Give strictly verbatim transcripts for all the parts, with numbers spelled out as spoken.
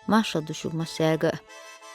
Маршал ду шуьга массаьрга а.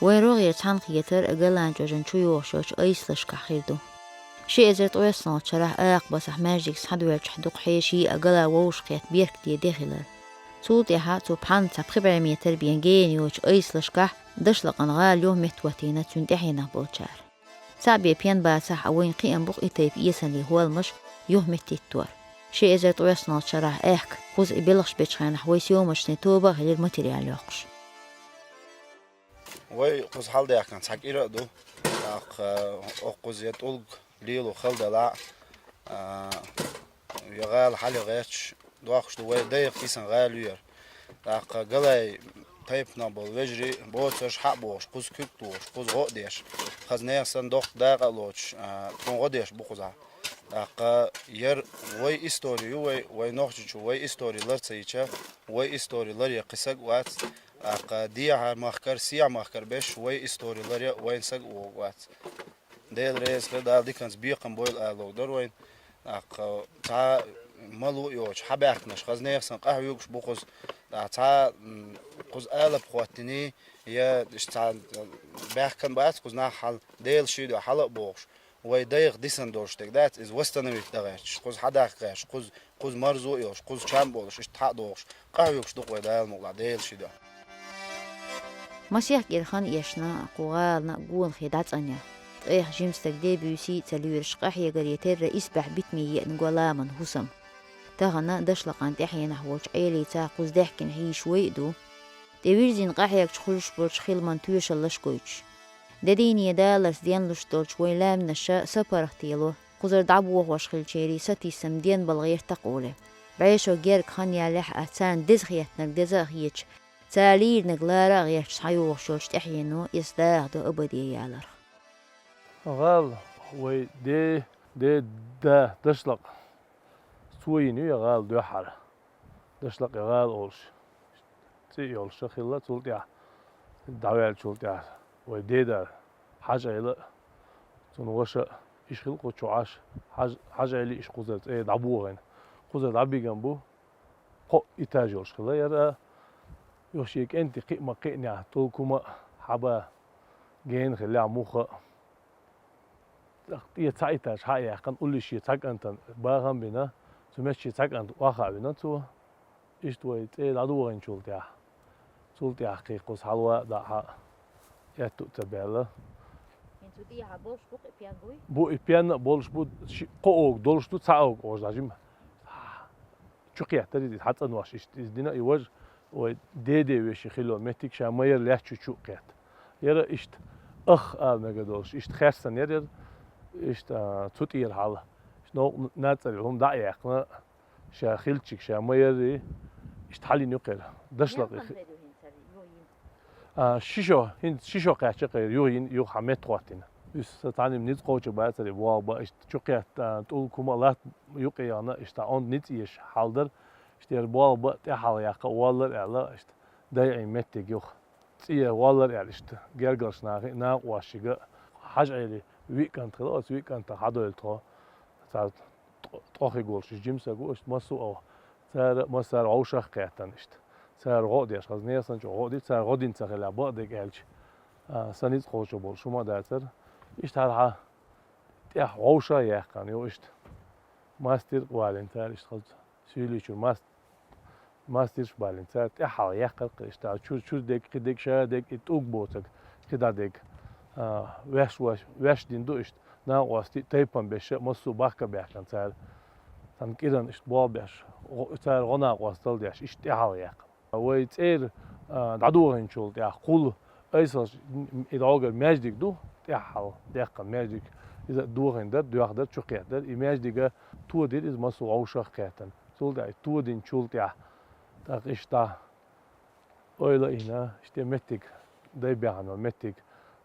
Вайн рогӀера цхьаьнакхетар а ГаланчӀожан чу йогӀуш йолчу айсалашкахь хир ду. Ши эзар ткъоьсналгӀачу шарахь Акхабасахь маьждиг схьадоьллачохь дукха хьеший а гала вовшахкхетта беркате де хилар. Цул тӀаьхьа цу пхьанна цхьа пхи бӀе метр бен гена йолчу айсалашкахь Дашлакъан гӀала юха меттахӀоттийна цуьнан тӀаьхьенах болчара. Цхьаъ бен пен бацахь а, вайна кхиам бу-кх и тайпа эсалан хӀолламаш юха меттахӀиттор. Ши эзар ткъоьсналгӀачу шарахь аьхка, кхуза и белхаш бечу хенахь вай съёмочный тоба а хилира материал йоккхуш. Вай кхуза хьаладаьхкина цхьа кӀира а ду. ТӀаккха, э, оккхуза я тӀулг лело хала делахь а, э, я гӀала хьале гӀерташ, дохкуш ду вай дайх дисан гӀала ю яра. ТӀаккха галай тайпанах болу вежарий, боцурш хьа а бохуш, кхуза куьг а тухуш, кхуза гӀо а деш, хаза нехан санна доккха дакъа а лоцуш, а, тхуна гӀо деш бу кхузахь. ТӀаккха яра вай истори ю вай, вай Нохчийчу вай истори лар ца йича, вай истори ларъян кхин саг а вац. ТӀаккха дехьара махкара, сехьа махкара беш вай истори ларъян вайна саг а вогӀур вац. Дела реза хила, Дала диканца бекхам бойла ала лур дара вайна. ТӀаккха цхьа малув а йоцуш, хьабаьхкинарш хаза нехан санна къахьоьгуш бу кхуза. ТӀаккха цхьа, м, кхуза алапа хӀоттийний, я иштта цхьа баьхкина бац кхуза нах хьал, Делан ши дуьхьа хьала а бохуш, вай дайх дисан долуш дерг дац, иза восстановить дан гӀерташ, кхуза хьадаккха гӀерташ, кхуза, кхуза марзо а йолуш, кхуза чам а болуш, иштта хьа а дохуш, къахьоьгуш ду-кх вай, Дала мукъалахь, Делан ши дуьхьа. Масех кӀира хан эшна кху гӀалана гонахий дӀацӀанъян. Ткъех жима стаг де-буьйсий а ца лоьруш, къахьегаре терра исбаьхьа битаме еана го ламан хӀусам. Тахана Дашлакъан тӀаьхьенахь волчу Ӏелица кхуза даьхкина хьийзаш вай а ду, тӀевирзина къахьегачу хуьлуш болчу хиламан тоьшаллаш гойтуш. Де дийне даларца денлуш долчу вайн лаьмнаша са паргӀат тело, кхузара дӀабохош хиллачеран сатийсам денбала гӀерта-кх олий. БӀешо герга хан ялалехь а, царна деза хеттинарг деза а хеташ, цара лийринарг лара а гӀерташ схьайогӀуш йолчу тӀаьхьено иза даха ду абаде яларх. ГӀала вай де, де, да, Дашлакъ. Цо йина ю я гӀала дуьххьара. Дашлакъе гӀала олуш, цӀе а йолуш хилла, цул тӀаьхьа дӀаваьллачул тӀаьхьа вай деда Хьажа-Ӏела а, цуьнан ваша а, иштта хилла кху чу Ӏаш, Хьаж-, Хьажа-Ӏели иштта кхузара цӀера дӀабохийна. Кхузара дӀабигна бу, кхо этаж йолуш хилла яра, юха шен кӀентий кхиъ ма-кхиънехь, тӀулг хӀума а хьаба, гена хиллехь муха а. ТӀаккха тӀе цхьа этаж хьа а яьккхина, уллехь шен цхьа кӀантана бахам а бина, цу метта шен цхьа кӀант охьа а вина цо. Иштта вай цӀера дӀадохийначул тӀаьхьа, цул тӀаьхьа кхин кхуза хьалаван а дӀа а хьа а аьтту а ца баьлла. ХӀинца цу тӀехьа болуш бу-кх и пен буй? Бу, и пен а болуш бу, ши-, кхо ога долуш ду, цхьа ога ожа дӀажима. Чу кхеттара иза, хьацӀанвеш иштта иза дина, и важа вай деде веши хилла меттиг ша ма яра лаьттачу чу а кхетта. Яра иштта ах ала мегар долуш, иштта херсан яра яра, иштта, а, цу тӀера хьала. Иштта новкъа нацӀарий хӀума дӀа а яьккхина, ша хиллачуьнга ша ма яррий, иштта хьалийна ю кхера. Дашлакъе хи-, а, ши шо, хӀинца ши шо кхаьчна кхера, юха йина, юха хьан метта хӀоттийна. Уьш сан цхьанна ницкъ кхочуш бацара и болх бан, иштта чу кхетта, а, тӀулг хӀума а латта юкъе яхана, иштта онда ницкъ еш хьал дара, иштта яра болх бан тӀаьхьа хьала яккха а воллар аьлла, иштта дайъийна меттиг юха. ЦӀе воллар аьлла, иштта гергарчу нахе а, накъосташка а, Хьажа-Ӏели виъ кӀант хилла, оцу виъ кӀантах хьадевлла тхо. Цара ткъо-, ткъо хиг волуш жима стаг ву, иштта массо а ву. Цара массара вовшах а кхеттана иштта. Цара гӀо а деш, хаза нехан санна чӀогӀа гӀо а дина, цара гӀо дина ца хилла, бакъдерг аьлча, а, сан ницкъ кхочуш болуш хӀума а дацара. Иштта хьалха тӀехь вовшах а яьккхина ю иштта. Мастер а валийна цара, иштта хаза суьйличуьра маст-, мастерш а балийна цара, тӀехьа хьалха яьккхира кхин иштта, чуьра, чуьра дерг, кхин дерг, ша дерг, и тӀулг боцург, кхидӀа дерг. А, ваьш, ваьш, ваьш дина ду иштта, накъостий а, тайпана берш а, массо а бахка а баьхкина цара. Цхьана кӀиран иштта болх беш, гӀо-, цара гӀо-накъостал деш, иштта тӀехьа хьалха яьккхина. Вай цӀера, а, дӀадохийначул тӀехьа кхул айсалаш, и дӀогара маьждиг ду, тӀехьа хьалха даьккхина маьждиг. Иза дохийна дара, доьхна дара, чу кхетта дара. И маьждига тодира иза массо а вовшах а кхеттана. Цул тӀаьхьа и тодинчул тӀаьхьа, тӀаккха иштта ойла а йина, иштта меттиг, дай баьхна меттиг,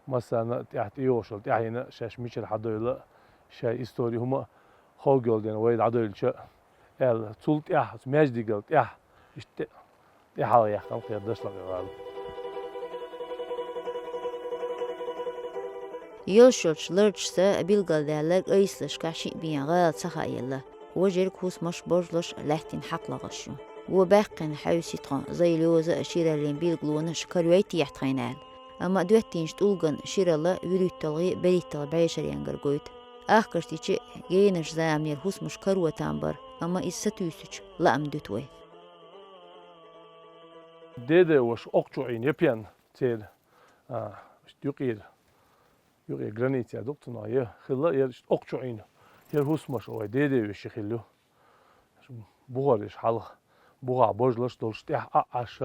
массарна а тӀаьхьа тӀейогӀуш йолу тӀаьхьенна а шаьш мичара хьадевлла а, шайн истори хӀума а ховгӀа йолу дела вай дӀадевлча а аьлла, цул тӀаьхьа, оцу маьждигал тӀаьхьа, иштта тӀе-, тӀехьа хьалха яьккхина кхера Дашлакъе гӀала. Йолччалц лардашца билгалдаьлларг айсалашкахь шиъ бен гӀала ца хаъелла. Важарг, хӀусамаш, божалаш лаьттина хьакхлагӀаш ю. Во баьккхина хьаьвсийтхьа, зай лоза а шираллин билгалонаш карайойтий тхайна аьлла. Амма доьттинчу тӀулган ширалла вуьрхӀитталгӀий, берхӀитталгӀий бӀешаренга гойту. Ахкаш дича, генаш заманера хӀусамаш каро там бара, амма иза сатуьйсучу лаам дуьту вай. Дедева ваша окху чу Ӏийна я пен церан, а, юкъера, юкъера границера ду-кх цунах я хилла, яра иштта окху чу Ӏийна. Яра хӀусамаш вай дедевеши хилла ю. БухӀараш хьалха, бухахь божалаш долуш, тӀехь а Ӏаш,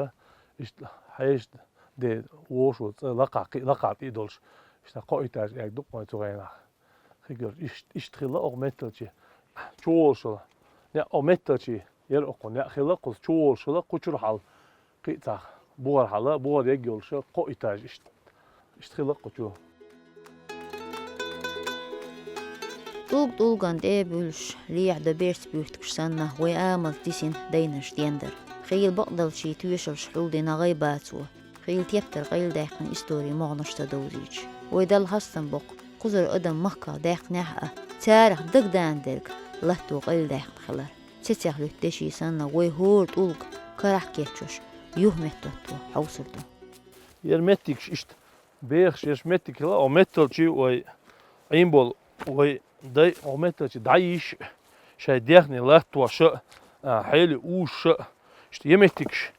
иштта хьешан де вовшо цӀа лакхахь кхин а, лакхахь тӀе а долуш, иштта кхо этаж эгна ду-кх вайн цу гӀенах. Хигар иштта, иштта хилла окху метталчий. Чуволуш хилла. Некъ окху метталчий яра окху некъ хилла, кхуза чуволуш хилла, кху чуьра хьал кхин а цхьа бухӀар хьала, бухӀар егга йолуш, кхо этаж иштта. Иштта хилла кху чу. ТӀулг тӀулгана тӀе а буьллуш, лехьа до берца буьртигаш санна, вай амалца дисина дайнаш дендара. Хийла бакъдолчийн тоьшаллаш хьулдина гӀайбацо, хийла тептар къайладаьккхина историн могӀанаш ца довзуьйтуш. Вай Далла хастам боккху, кхузара адам махках даьккхинехь а, царах дагадоуьйтург латто къайладаьккхина хилар. Цецех луьтта деши санна, вай хӀора тӀулг карахь кечъеш, юха меттахӀотто хьовсур ду. Яра меттигаш иштта бехаш, яра меттиг хилла, о метталчий вай Ӏийна болу вай дай, о метталчий дӀайийш, шайн дехне латтош а, а, хьели уьш а, иштта я меттигаш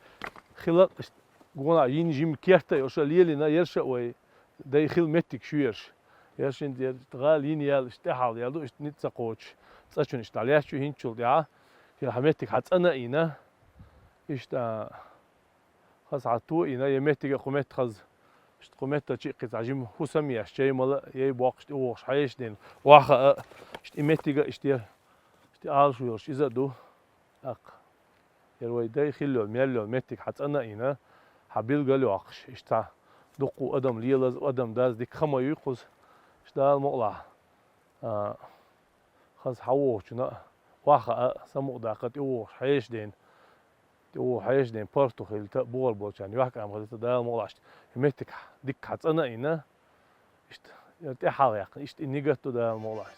хилла, иштта гонах йина жима керта а йолуш а лелийна, яра а вай дай хилла меттигаш ю ерш. Яра шин яра гӀала йина яьлла, иштта тӀаьхьал яьлла ду, иштта ницкъ ца кхочуш, цӀа чуьнан иштта дӀалаьцна ю хӀинцачул тӀаьхьа, хӀара меттиг хьан цӀана а йина, иштта хаза хьан то а йина, я меттиг а кху метта хаза, иштта кху метталчий кхин цхьа жима хӀусам а еш, чаймал а, яй боккхуш тӀе вогӀуш хьешан ден, ваха а, иштта и меттиг а иштта я, иштта Ӏалашо йолуш иза а ду. ТӀаккха яра вай дай хилла йолу, мел йолу меттиг хьан цӀана а йина, хьан билгал а йоккхуш, иштта дуккха адам лелаза, адам даза дика хама юй кхуза, иштта Дала мукъалахь, а, хаза хьан вогӀучунна а, ваха а, самукъадаккха тӀе вогӀуш хьешан ден, тӀе вогӀу хьешан ден паргӀато хилийта а, бухара болчарна юьхькӀам хилийта а, Дала мукъалахь, иштта и меттиг дика хьан цӀана а йина, иштта яра тӀаьхьал яьккхина, иштта и нигат ду Дала мукъалахь.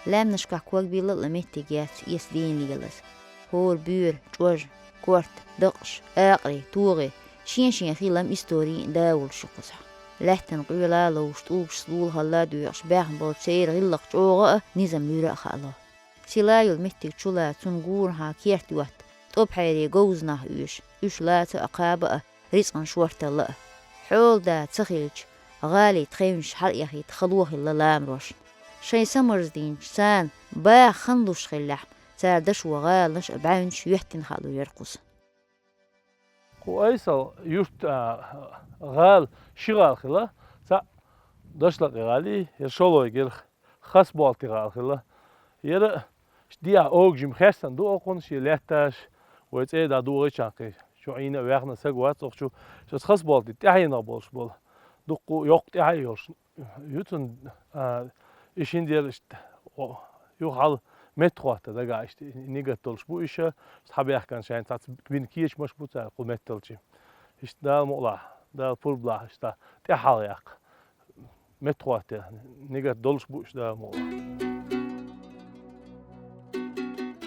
Лаьмнашкахь ког билла а меттиг яц эса дийна лелаза. ХӀора боьра, чӀожа, корта, дакъаш, акъарий, тогӀий, шен-шен хилам, историн а давуллуш ю кхузахь. Лаьттан къоьла а ловш, тӀулгашца лулахалла а доькъуш, баьхна болчу церан гӀиллакх чӀогӀа а, низам муьра а хаало. Сила йолу меттиг чу лаца, цунна гурахьа керт йотта, тӀопхьерийн говзанах оьшу, уьш лаца а, кхаба а, рицкъан шорталла а. Хьола да ца хилча, гӀалин тхевнаш хьалаэхийта хало хилла ламарошна. Шайн самарздинчу царна баха хан луш хиллехь, цара дашо гӀаланаш а, бӀаьвнаш а йоьттина хаало яра кхуза. Кху Айсал юрт, а, гӀала ши гӀала хилла, цхьаъ Дашлакъи гӀалий, яра шолгӀа герх Хасболти гӀала хилла. Яра дехьа огӀу жима хестан ду окхунна шен лаьтташ, вай цӀе дӀадохийча кхин, чу Ӏийна а ваьхна а саг вац окху чу, шаьш Хасболти тӀаьхьенах болуш болу. Дуккха йоккха тӀаьхье йолуш ю цунна, а, и шин дера иштта, о, юха хьал меттахӀотта дагахь иштта нигат долуш бу иша, иштта хьабаьхкан шайна цхьацца бина кечамаш бу цара кху метталчи. Иштта Дала мукъалахь, Дала пурба лахь, иштта тӀаьхьал яккха. МеттахӀотта нигат долуш бу иштта Дала мукъалахь.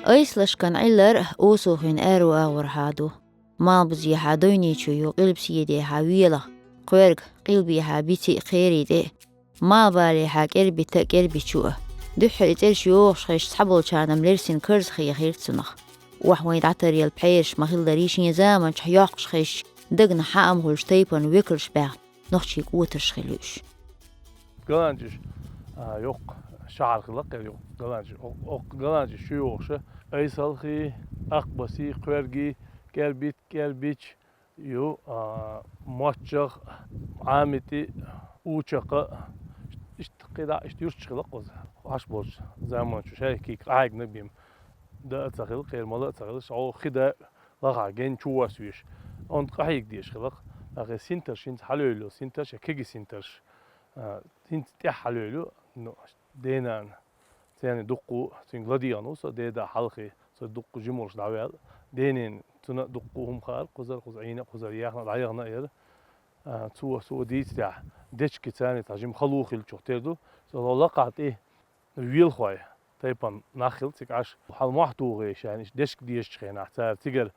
Айсалашкан Ӏиллар осухин аьрру агӀорхьа ду. Малбузехьа дойничу ю, къилбаседехьа велах, кхоьрга, къилбехьа бици а, кхери тӀе а, малбалехьа кӀербита а, кӀербичу а. Дуьххьара и цӀераш йохуш хезча, цхьаболчарна-м лерсина карзахе хир цунах. Охьа вайн дӀатаръелла пхьераш ма-хиллара, шен заманчохь йоккхуш хезча, дагна хьаам хуьлуш тайпана векалш баьхна, нохчийн кӀотарш хилла уьш. Галанчиш, а, йоккха шахьар хилла кхера ю. Галанчиш, о-, оккха Галанчиш чу йогӀуша, Айсалхи, Акхбаси, Кхоьрги, КӀербит, КӀербич ю, а, Моччах, Ӏамити, Учакха, иштта кхидӀа, иштта юрташ хилла кхуза. Ӏаш болчу заманчу шайхкий къахьегна бен да а ца хилла, кхера мала а ца хилла, шо хи да лахахь ген чу восвеш. Онда къахьега дезаш хилла. Ахе синтарш, хӀинца хьалоьлу синтарш, я кеги синтарш. А, хӀинца тӀехь хьалоьлу, ну, денана. Церан дуккху, цуьнга ладегӀан ву со, деда хьалхе, со дуккху жималш дӀаваьлла. Денен цуьнан дуккху хӀума хаара, кхузара, кхуза Ӏийна, кхузара яхна, дӀаяхна а яра. А, цо, цо дийцарехь, дечки царна цхьа жима хало хиллачух тера ду, цо лакхахь тӀе велхой тайпан нах хилла цига Ӏаш. Хьал мохь тухий шайна, иштта дешка дезачу хенахь цара цигара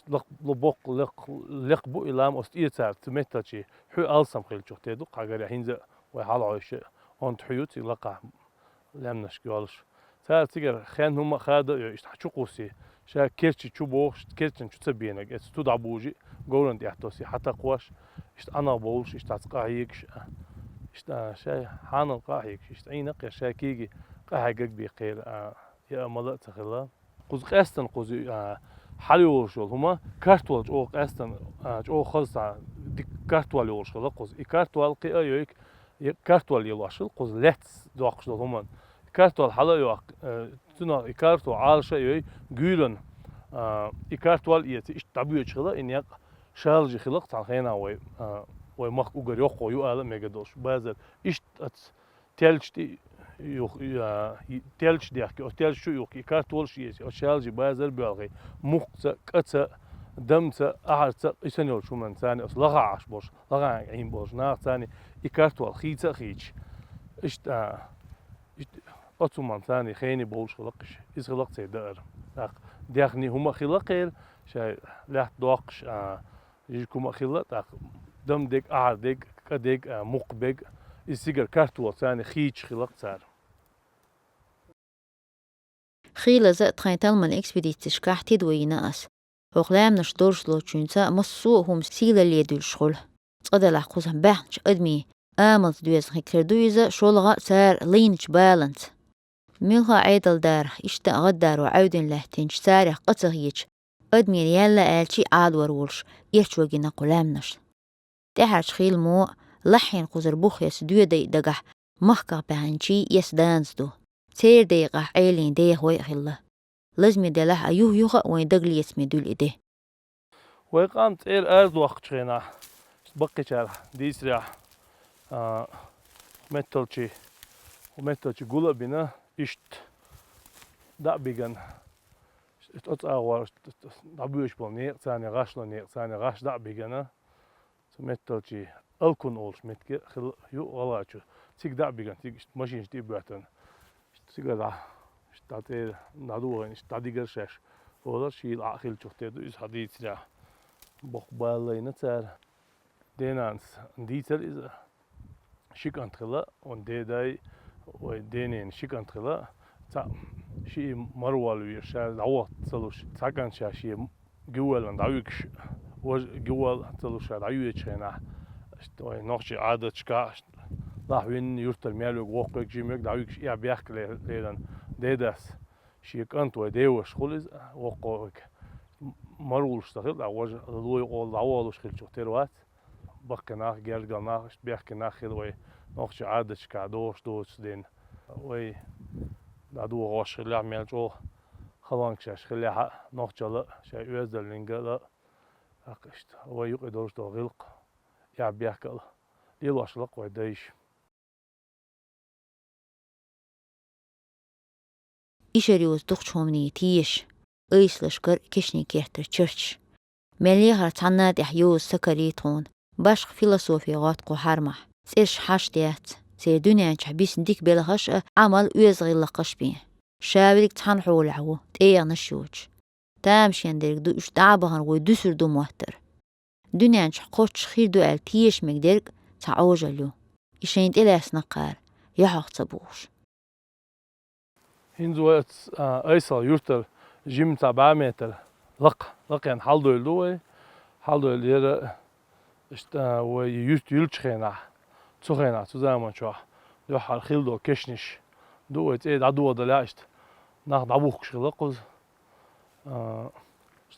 лакх-, ло-, боккха лекх-, лекх бу и лам оцу тӀе цара цу метталчий хьу алсам хиллачух тера ду, кхагара хӀинца а вай хьалхьойша онда хьу ю цига лакхахь лаьмнашка йолуш. Цара цигара хенна хӀума а хада а йой, иштта хьа чу кхуссий, ша керчи чу бохуш, керчина чу ца бенарг, эца цу дӀабужий, говран тӀехь тосий, хьа такхош, иштта Ӏанах бовлуш, иштта цхьацца къахьегаш, а, иштта, а, шай хьанал къахьегаш, иштта Ӏийна а кхер, шай кеги къахьегаг бен кхер, а, я а мала а ца хилла. Кхуза къаьстина кхуза, а, хьал йолуш йолу хӀума, картол чӀогӀа къаьстина, а, чӀогӀа хаза цхьа дика картол йолуш хилла кхуза. И картол кхиа а йойка, я картол елош хилла кхуза лаьцна доккхуш долу хӀуманна. Картол хьала а йоккху, э, цунах и картол Ӏалаша а йой, гуьйранна, а, и картол эца, иштта дӀабоьдуш хилла, и некъ шалжи хилла цхьана хенахь вай, а, вай махка угар йоккхо ю ала а мега долуш, базар. Иштта аца телча тӀе юх-, а, и телча дехки, оцу телча чу юхки, и картолаш эца, оцу шалжи базар боьлхий, муккхаца, кӀаца, дамца, ахьарца, и санна йолчу хӀуманна царна оцу лахахь Ӏаш болуш, лахахь Ӏийна болуш нах царна и картол хийца а хийча. Иштта, а, иштта оцу хӀуманна царна хене бовлуш хилла-кх иза. Иза хилла-кх церан даар. ТӀаккха дехний хӀума а хилла-кх церан, шайн лаьтта доккхуш, а, жижиг хӀума а хилла, тӀаккха дам дег, ахьар дег, кӀа дег, а, мукх бег, иза цигара картол царна хийча хилла-кх цара. Хийлаза а тхайн талламан экспедицешкахь тидам йина ас. ХӀокху лаьмнаш долуш долчуьнца массо а хӀума сийлалле дуьллуш хуьлу. Цкъа делахь кхузахь баьхначу адамийн амалца доьзна хир ду иза, шолгӀа а цара лайначу баланца. Муьлхха а Ӏедал дарах, иштта а гӀаддаро Ӏевдина лаьттинчу царах къа ца хеташ, адамийн яьлла аьлча а Ӏадор волуш, эчо гина кху лаьмнаш. ТӀаьхьарчу хийламо лаххьийн кхузара бух эца доьдай дагахь махках баьхначий эца данза ду. Церан декъахь Ӏелин дехой а хилла. Лазаме делахь а юх-юха а вайн дагалецаме дуьллу и де. Вай къам цӀера арадоккхучу хенахь, баккхийчара дийцарехь, а, метталчий, метталчий гул а бина, иштта дӀа а бигана, оцу агӀор дӀабоьдуш болу некъа царна гӀаш ло, некъа царна гӀаш дӀа а бигана, цу метталчий Алкун олуш меттиг хилла ю гӀалгӀачу. Цига дӀа а бигана, цига иштта машинаш тӀе а боьттина. Иштта цигара дӀа, иштта дӀа цӀера дӀадохийна, иштта дӀадигара шаьш. Олар шийла Ӏа а хиллачух тера ду иза хьан дийцарехь. Боккха бала лайна цара. Денанас дийцара иза. Ши кӀант хилла, вайн дедай, вай денен ши кӀант хилла. Цхьаъ шиъ марволла везаш, ша дӀавахта ца луш, цхьа кӀант ша шен гиввеллан дӀавуьгуш, важа гиввелла ца луш ша дӀайоьдучу хенахь, иштта вайн нохчийн Ӏадаташкахь, иштта лахьвинна юьртара мел верг, воккхаве, жимаве дӀавуьгуш, эхь-бехк ле-, лерина дедас шен кӀант, вай девашахула иза, воккхаве, марвулуш ца хилла, важа лой къола дӀаволуш хиллачух тера вац. Баккхий нах, гергал нах, иштта бехке нах хилла вай нохчийн Ӏадаташкахь догӀуш доцуш ден. Вай дӀадохош хиллехь, мел чӀогӀа халонга шаьш хиллехь а, нохчалла а, шайн оьздангалла а, тӀаккха иштта вай юкъе долуш долу гӀиллакх, эхь-бехк а лелош хилла-кх вай дайша. Ишар йоза дукхачу хӀуманийн теша, айсалашкара кешнийн кертара чарташ. Мел ехар цхьанна а тӀехь йоза ца карий тхуна. Башха философи гӀотт кху хьарамахь. ЦӀераш хьашт яц, церан дуьнен чохь бисна дика белхаш а, Ӏамал, оьзда гӀиллакхаш бен. Ша верг цхьана хьолехь ву, тӀегӀанаш йоцуш. Тамашийна дерг ду уьш дӀа а бахана вуй дуьсур ду моттар. Дуьнен чохь кхоччуш хир ду аьлла теша мега дерг цхьа Ӏожалла ю. И шайна тӀелаьцна кхара, яхьох ца бохуш. ХӀинца вай оцу, а, айсал юьртара жимма цхьа бӀе метр лакха, лакхенна хьалдойла ду вай. Хьалдойла яра, иштта, а, вай юьрт юьллучу хенахь, цу хенахь, цу заман чохь дуьххьара хилла долу кешнаш ду вай цӀе дӀадоладалехь, иштта нах дӀабухкуш хилла кхуза. А,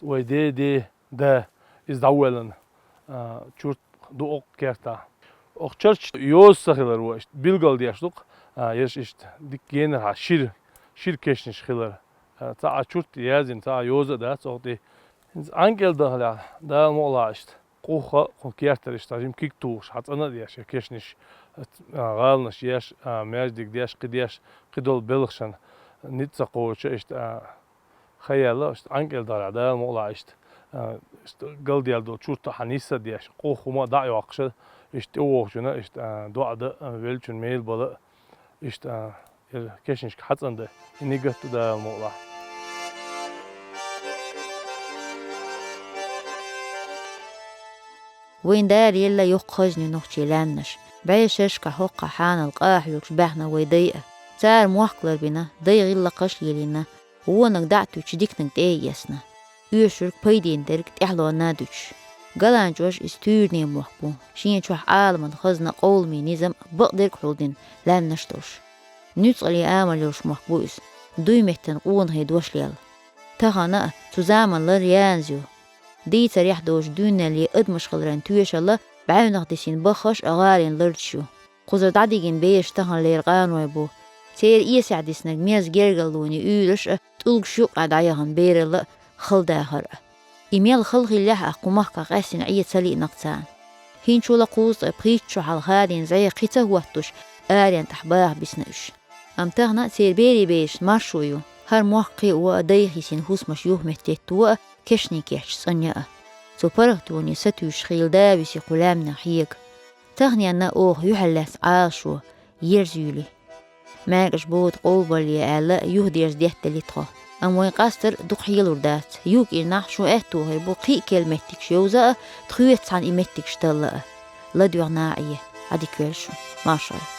вай де, де, да, иза дӀавоьллина, а, чурт ду окху кертахь. Окху чарташ йоза ца хилар ву, иштта билгалдеш ду-кх, а, ерш иштта дика генархьа шира, шира кешнаш хилар. А, цхьа а чурт яздина, цхьа а йоза а дац окху тӀе. ХӀинца Ӏанкъел дахалехь, Дала мукъалахь иштта. Къух а кху кертара иштта жима куьг тухуш, хьан цӀана а деш, я кешнаш, а, гӀаланаш еш, а, маьждиг деш, кхин деш, кхидолу белхашна ницкъ ца кхочуш, иштта, а, хан яьлла, иштта Ӏанкъел дахалахь, Дала мукъалахь иштта. А, иштта галдаьлла долу чурт а хьан йиссар деш, къух хӀума а дӀа а йоккхуш, иштта тӀевогӀучунна, иштта, а, доӀа дан, а, веллачун мел бала, иштта, а, эр кешнашка хьацӀан дан, и нигат а Дала мукъалахь. Вайн Дала елла йоккха хазна ю нохчийн лаьмнаш. БӀешерашкахь хӀоккхахь хьанал къахьоьгуш баьхна вай дай а. Цара мохк ларбина, дай гӀиллакхаш а лелийна, вониг дӀа а туьттуш, диканиг тӀе а эцна. Оьшург пайденна дерг тӀаьхьалонна а дуьтуш. Галанчош иза туьйранийн мохк бу, шен чохь Ӏаламан хазна, къовламийн низам, бакъдерг хьулдина, лаьмнаш а долуш. Нуьцкъалийн амал йолуш мохк бу иза, дуй меттана къонахий дош лелла. Тахана а цу заманан лар янза ю. Дийцарехь долчу дуьненле адамаш хиларан тоьшалла бӀаьвнах дисина баххаш а гӀарин лардаш ю. Кхузара дӀадигина бераш таханлера къаной бу. Церан эсехь диснарг мерза гергарлонийн уьйраш а, тӀулгаш юккъехь дӀаяхана бералла а, халдахар а. И мел хала хиллехь а, кху махкахь къаьстина Ӏен ца лиънарг царна. ХӀинцачул а кхузткъе пхийтта шо хьалха хадийна зӀе кхин ца хӀоттош, аренна тӀехь баха бисна уьш. Амма тахана а церан берийн берашна маршо ю, хӀара мохк кхио а, дайх йисина хӀусамаш юхаметтахӀитто а, кешнийн кечча цӀанъян а. Цу паргӀатоне сатуьйсуш хийла да виси кху лаьмнех хьега. Таханенна оха юьхьарлаьцна Ӏалашо ерза юьйлу. МаьркӀаж бода къовлабалле аьлла, юхадерза детталли тхо. Амма вайн къастар дукха хьелур дац. Юхакиънахь шун аьтто хир бу кхин а керла меттигаш йовза а, тхоьца цхьаьна и меттигаш талла а. ЛадоьгӀна а Ӏе, Ӏадика йойла шун. Маршалла.